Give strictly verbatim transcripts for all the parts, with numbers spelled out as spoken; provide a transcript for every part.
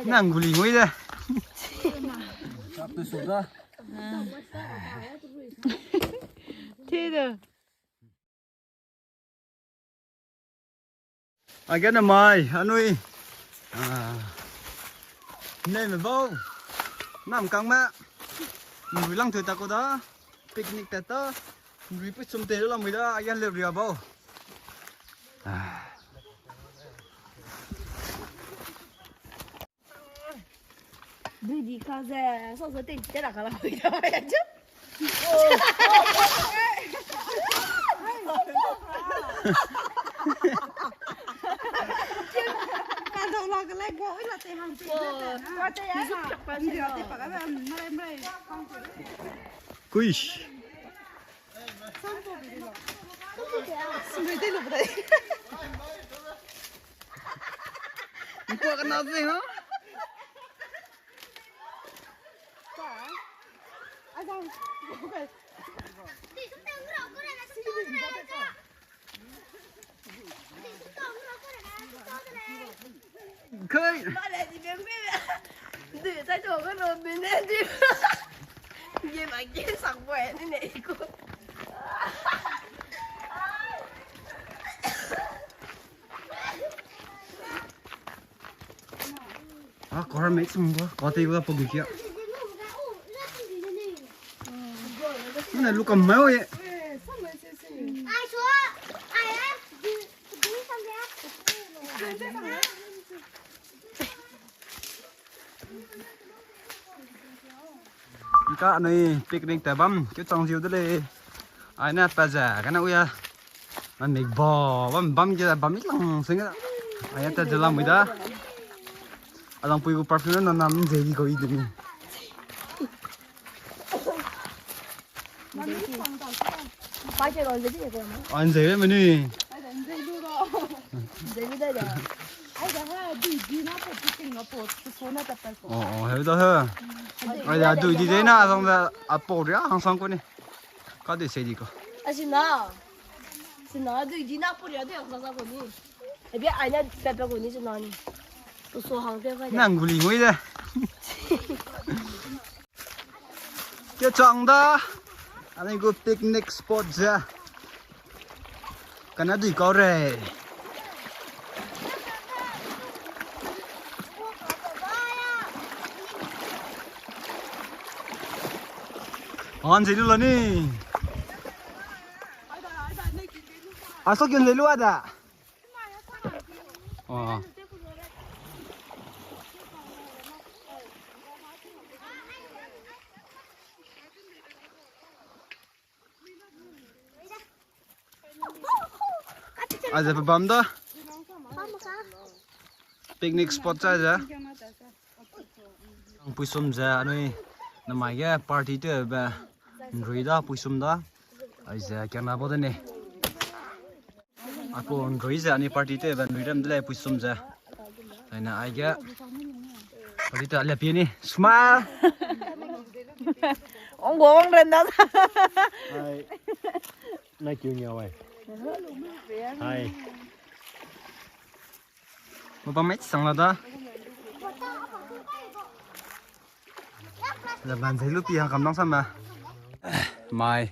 Nang guli ngui de. Te de. Age na mai, anui. Ah. Nei me bau. Nam kang me. Nrui lang tui ta ko da. Picnic ta ta. Nrui pu sum te lam da, age le ria bau. Ah. Dui di ka ze, so so te te la ka la hui da ya ju. Ka dau la ka lai bo, ui la te hang te. Ka te ya. Ni la te pa ka ba, mrai mrai. Kuish. Kai. Ba le di beng beng. Di, zai to ga lo beng ne di. Ye ma ge sang bo e ni ne ku. Ah, kora me sung bo, kate ga po gi kia. Nne lu kam mai o ye. Ka anui picnic ta bam, keu chang ziu de lei. Ai ne pa ze, ka na uya. An mik ba, bam, bam ge, bam i lang sing. Ai ta ze lam da. Alang pui gu perfume na nam ze di ko i de ni. An ze menu. Oh, oh, he da he. Ai da du di de na, sang da a pau ria, hang sang ko ni. Ka dui se di ko. Asi na. Sina dui di na pau ria dui hang sang ko ni. Ebe ai na pepe ko ni sina ni. Nang guli ngui de. Keu chang da. Anui gu picnic spot ze. Kana dui kau rei. An ze lu la ni. A so kiun ze lu a da. Oh. Aize pe bam da. Picnic spot chai ze. Puisum ze anui namai ge party tewbe nrui da puisum da. Aize kiangna bo de ne. Aipau nrui ze ani party tewbe nrui ram de lei puisum ze. Aine aige. Party te ale pie ni. Smile. Ong go ong ren da. Hai. Na kiu nia wai. Hai. Mapam mai sang la da. Laban zai lu pi hang kam nang sam ma. Mai.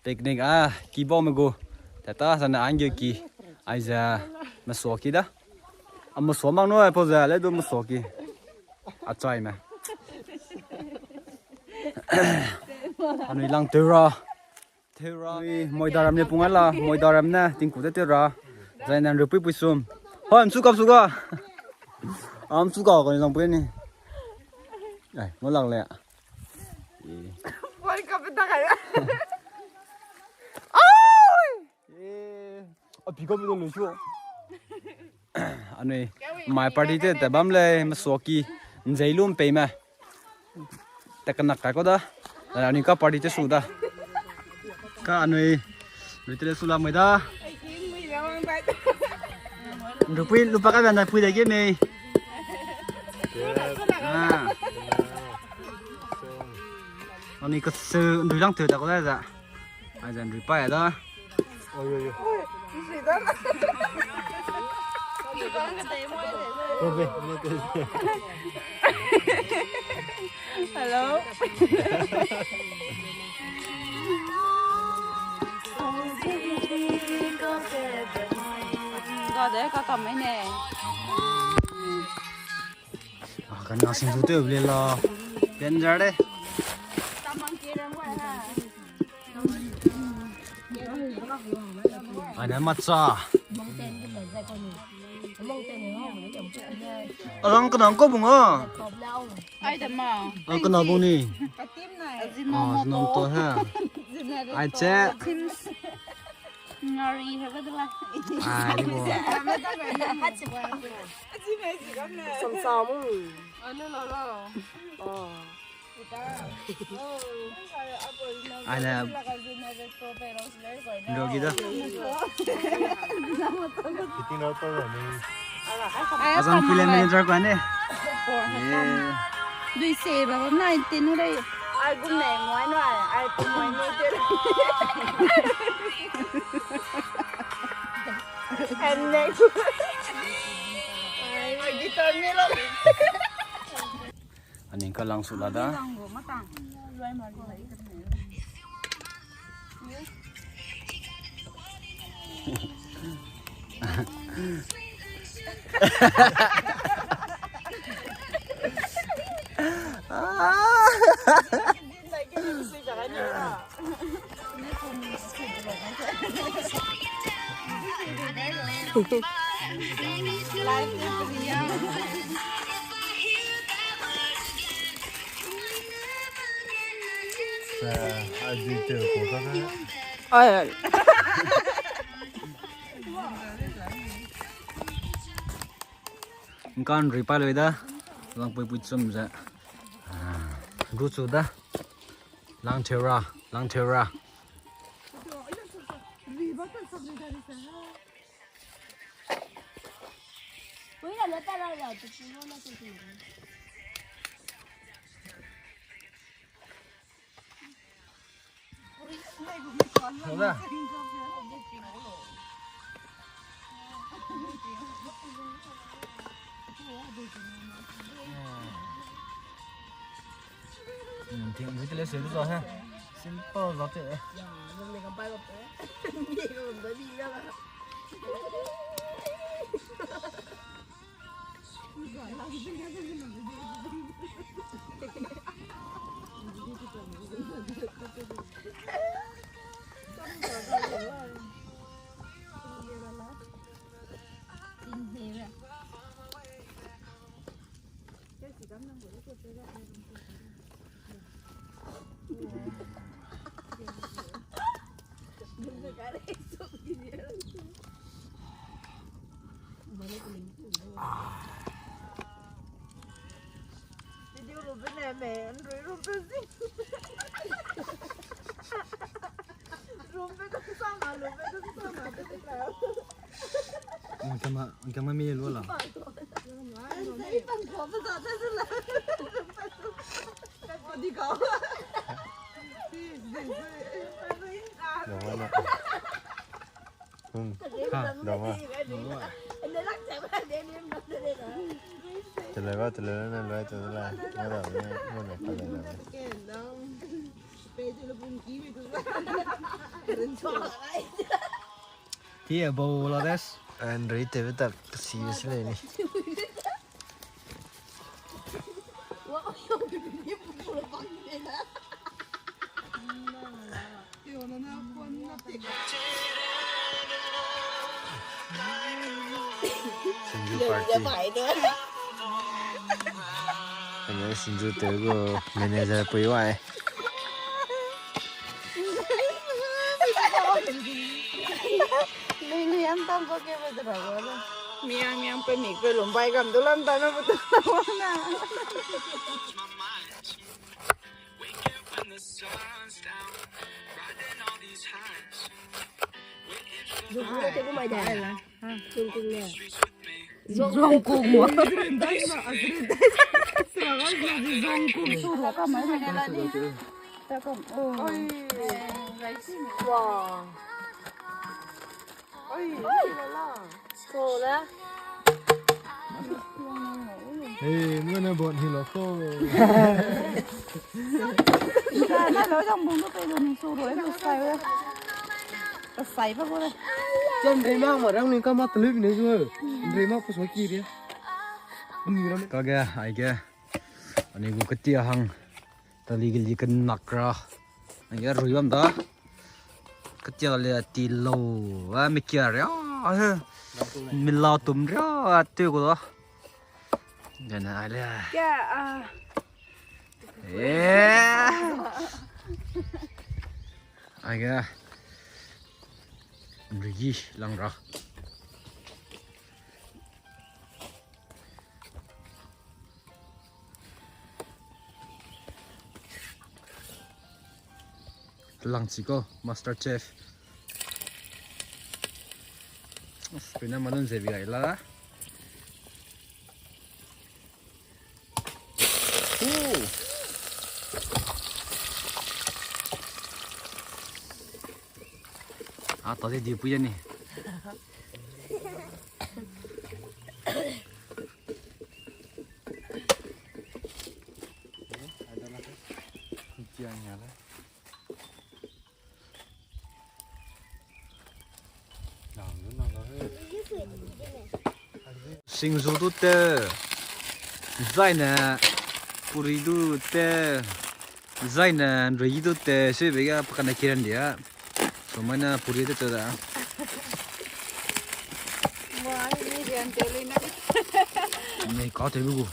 Picnic a, ki bau me gu. Tata sana angge ki. Aize, meso ki da. A meso mang no, aipau ze, le du meso ki. A chai me. Anui lang teura. Teura. Anui moidaram ne pung ala, moidaram ne, tingku de teura. Zai nan rupui puisum. Hoi, msu kap su ga. Am su ga ko ni lang pui ni. Ai, mo lang le. Bol kap ta ka. Anui, mai party te, te bam lei, mesuaki, nzei lum peime. Te kanak kai ko da. Anui ka party te su da. Ka anui, retail su la mai da. Rupui, lupa ka benda pui da ge mei. Ah. Anui ka su, ndui lang te ta ko da za. Ai zan rui pa ya da. Oi, oi, oi. Hello. Ga de ka kam mai ne. Ah, ka na sing zu te le la. Danger de. Ane macha. Alang kenang ko bung a. Ai da ma. Ang kenang bung ni. Azin ah, mo zin to ha. Ai che. Ngari ha ga de la. Ai di bo. Sam sam. Ane la la. Oh. Ane. Ndo gi da. Azang film manager ko ne. Dui se ba na tin u dai. Ai gum ne ngoi no ai, ai pu ngoi no te. Ai ne. Ai guitar ne lo. Aning ka lang su la da. Ai. Nkan rui pa lui da. Lang pui pui chum ze. Ah, gu chu da. Lang theu ra, lang theu ra. Hmm, ting, ting le se du za he. Simple za te. Video lu bene me, nrui lu bezi. Lu be du sama, lu be du sama, be du la. Ang kama, ang kama mi lu la. Ang kama mi lu la. Dama na. Hmm. Ha, dama. Tele ba, tele na, lai tele la. Ma da, ma da, ma da. Ti e bo la des. And rate be tak si si le ni. Singju party. Kane singju teu gu manager pui wai. Lui lui am tam ko ke be de ra go le. Miang miang pe mik pe lum bai gam du lam ta na bu tu na. Zong ku te bu mai da. Zong ku ne. Zong ku mo. Zong ku. Wow. Oi, la la. Ko la. Hey, muna bot hi lo ko. Na lo jang bung lo pe lo ni so ro, lo sai we. Sai ba ko le. Chen rei ma ma rang ni ka ma telu ne ju. Rei ma ko so ki ri. Ni ro. Ka ge, ai ge. Ani gu ketia hang. Tali geli kenak ra. Ai ge rui bam da. Ketia le ti lo. A mi kia ria. He. Mi la tum ria. Te ko da. Gana ai le. Kia, ah. Eh. Ai ge. Rigi lang ra. Langchi ko, Master Chef. Pina manun zebi ai la. Ooh. Ah, tadi di pui ni. Singzu du te, zaine puri du te, zaine nrui du te, sebe ga pakane kiran dia. Somai na puri te te da. Wa, ni rian te le na. Ni ka te lu.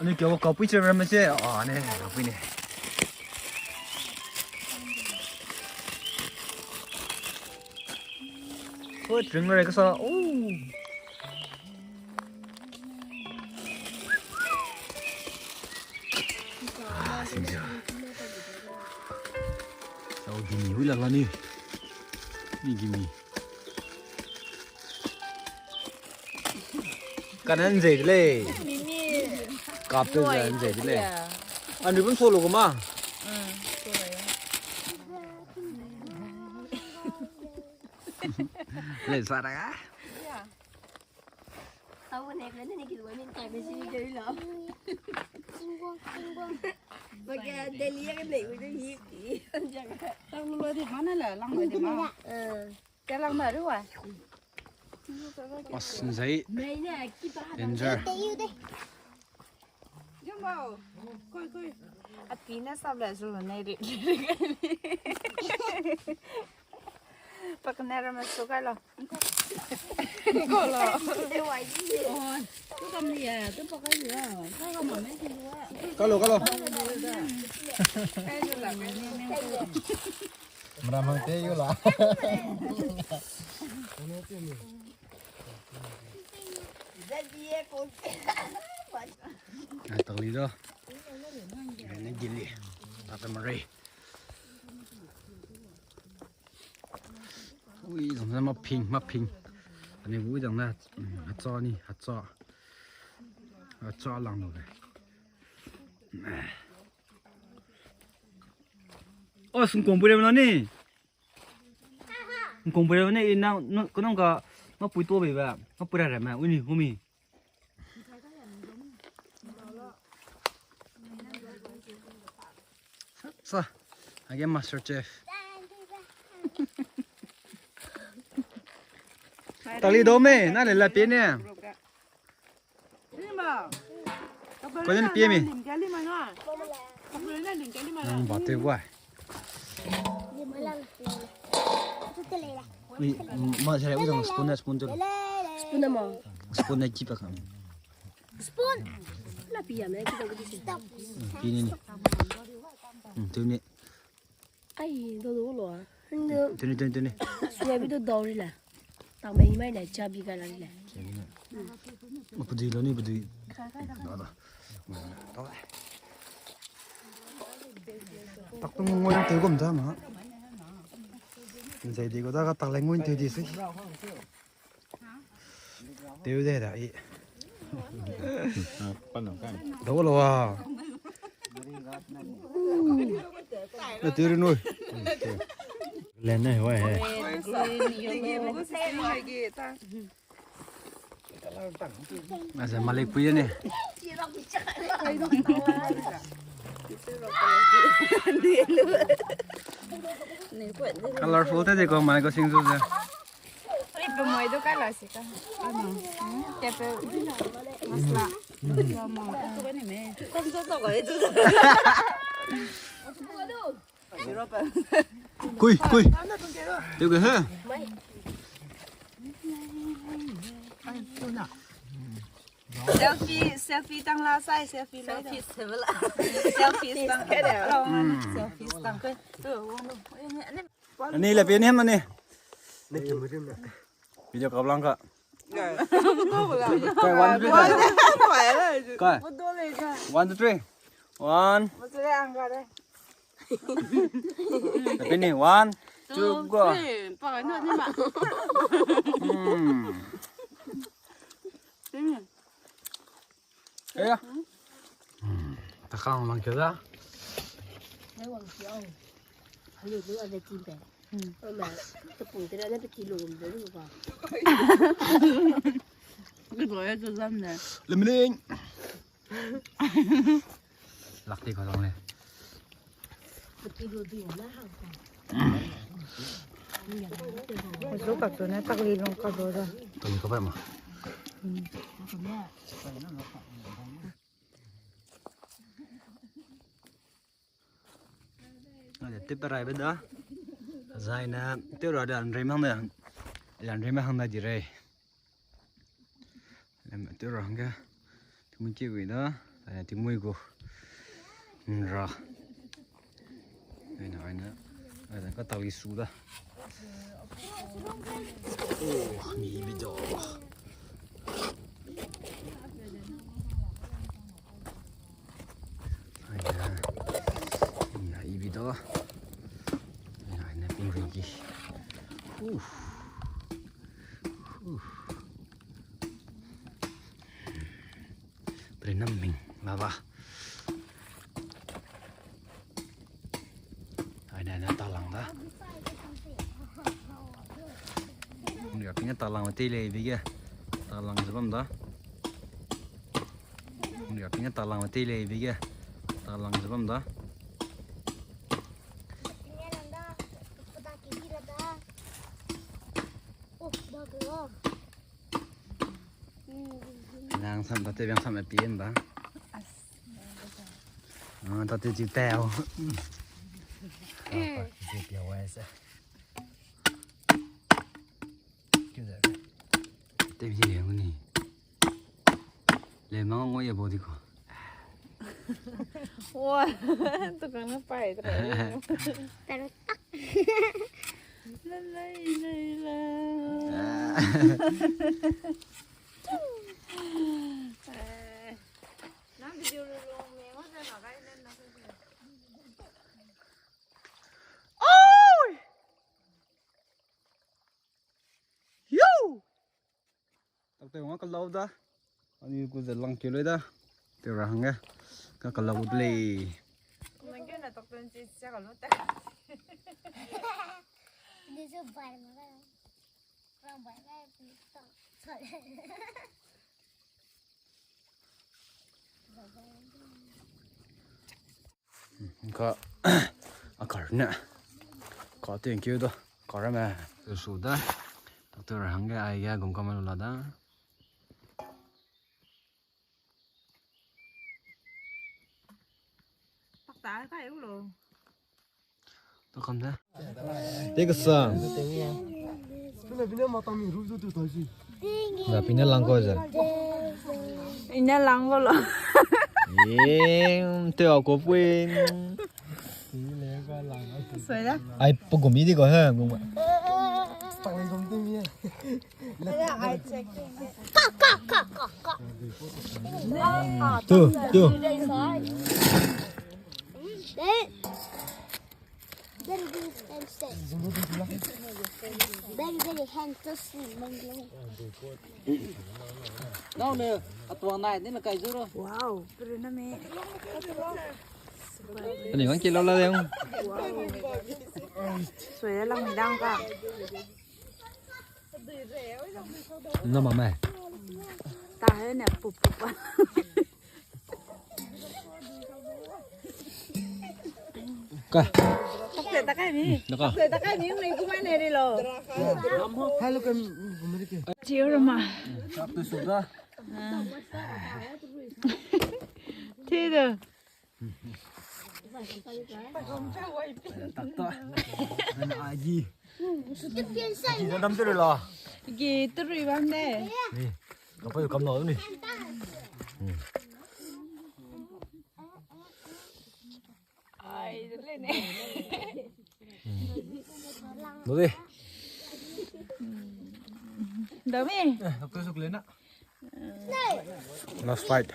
Ani kia wa kapui che ramme se. Ah, ne, kapui ne. Oi, tring le ka sa. Oh. Ah, sing ja. Sa gimi hui la la ni. Ni gimi. Kanan zei de lei. Kap te zei zei de lei. Anui bun solo kuma. Lei sa da ga. Bage Delhi ya ke nei wi de hi. Tang lo de mana la lang lo de ma. Te lang ma ru wa. As nzai. Danger. Jumbo. Koi koi. A pi na sab la zu nei ri. Pakane ra ma su kai lo. Ko lo. Oi. Tu kam ni ya, tu pakai ni ya. Ka ga ma me ki lo. Ka lo, ka lo. Kai lo la, kai lo. Mera mang te yu la. Ai, tang li da. Ai, ne gili. Tata mare. Ui, zang na maping, maping. Ani ui zang na, mm, hacha ni, hacha. Hacha lang lo de. Oh, sungkong pui rame na ni. Sungkong pui rame na ni, i nang, nang, ko nang ka, mapui to be ba, mapui ra rame, ui ni, humi. Sa, age Master Chef. Tali do me, na le la pe ne. Ko den pie mi. Nang ba te wa. Ui, ma sere ui dang spoon na, spoon tu. Spoon na ma. Spoon na ki pa kam. Spoon. Na pi ya me ki dang ki. Pi ni ni. Hmm, tu ni. Ai, do do lo. Tuni, tuni, tuni. Suabi do do ri le. Tang mei mai le, chabi ga la ri le. Ma pudui lo ni, pudui. Da, da. Tak tu ngoi te gum da ma. Nzai di go da ga tak le ngoi te di si. Teu de da i. Dau lo wa. Na teu ri nui. Len ne wa he. Asa malik pui ne. Colorful te de ko mai ko sing zu ze. Ai, pe moi du kai la si ka. Ano. Hmm, ke pe masala. Masala mo. Kan zo to ko e zu. Kui, kui. Teu ge he. Selfie, selfie tang la sai, selfie la. Selfie sevel. Selfie tang. Hello, selfie tang. Ani la pe ni mani. Video kap lang ka. Kai, one, two, three. Kai. One, two, three. One. Tapi ni, one, two, go. Hmm. Iya. Hmm. Takang lang kira. Mai wang kiau. Alu lu ada timpe. Hmm. Oma, tepung tera na pe kilo de lu ba. Lu ba ya tu zam ne. Lemling. Lak ti ko lang le. Pe kilo di na hang ka. Zo ka tu na tak li long ka do da. Tu ni ko ba ma. Hmm. Ade, tip rai be da. Zai ne, teu ra de anrei mang de. Anrei mang hang da di rei. Lem teu ra hang ge. Timui ki gui da. Zai ne timui gu. Nra. Ai na, ai na. Ai na, ka tak li su da. Oh, ni bi da. Ai na, ni na ibi da. Ai na, ai na ping ri ki. Uh. Uh. Prinam ming, baba. Ai na, na talang da. Nria pina talang te le bige. Talang ze bam da. Nria pina talang te le bige. Talang ze bam da. Nang sam tate biang sam pien ba. Ah, tate ti teo. Apa, ti pia wai sa. Te bi le ni. Le ma ngoi ya bo di ko. Wa, tu kang na pai ta. Taru tak. La, la, la, la. Eh, nang video lu long me, wa za na gai len na video. Oi! Yo! Tak te wang kalau da. Ani ku ze lang keu lei da. Te ra hangge. Ka kalau de lei. Nang keu na tak ten chi sia kalau ta. Ni zu bai ma ga. Rang bai ga. Ka, a kar ne. Ka thank you da. Kar me. Su da. Doctor hangge ai ge gum ka ma lu la da. Pak ta kai u lo. Takam da. Te ka sa. Na pina lang ko za. Ina lang ko lo. Ye, te a ko pui. Ai, pe gum i di ko he, gum. Tu, tu. Very, very handsome. Nau ne, atuang nai, ni na kai zu ro. Wow, puru na me. Ani wang ki lau la de. Sui lang mi dang ka. Na ma mai. Ta he ne pup pup. Ka. Takse takai ni. Naka. Takse takai ni, ngai kumai ne ri lo. Hello, kam, gumri ke. Chiu rama. Sap tu suda. Thi de. Tak ta. Ana agi. Agi da dam tu la. Agi tu rui bam de. Ni. Kapai kam na ni. Ai, le ne. Lo de. Dami. Eh, aku suk le na. Last fight.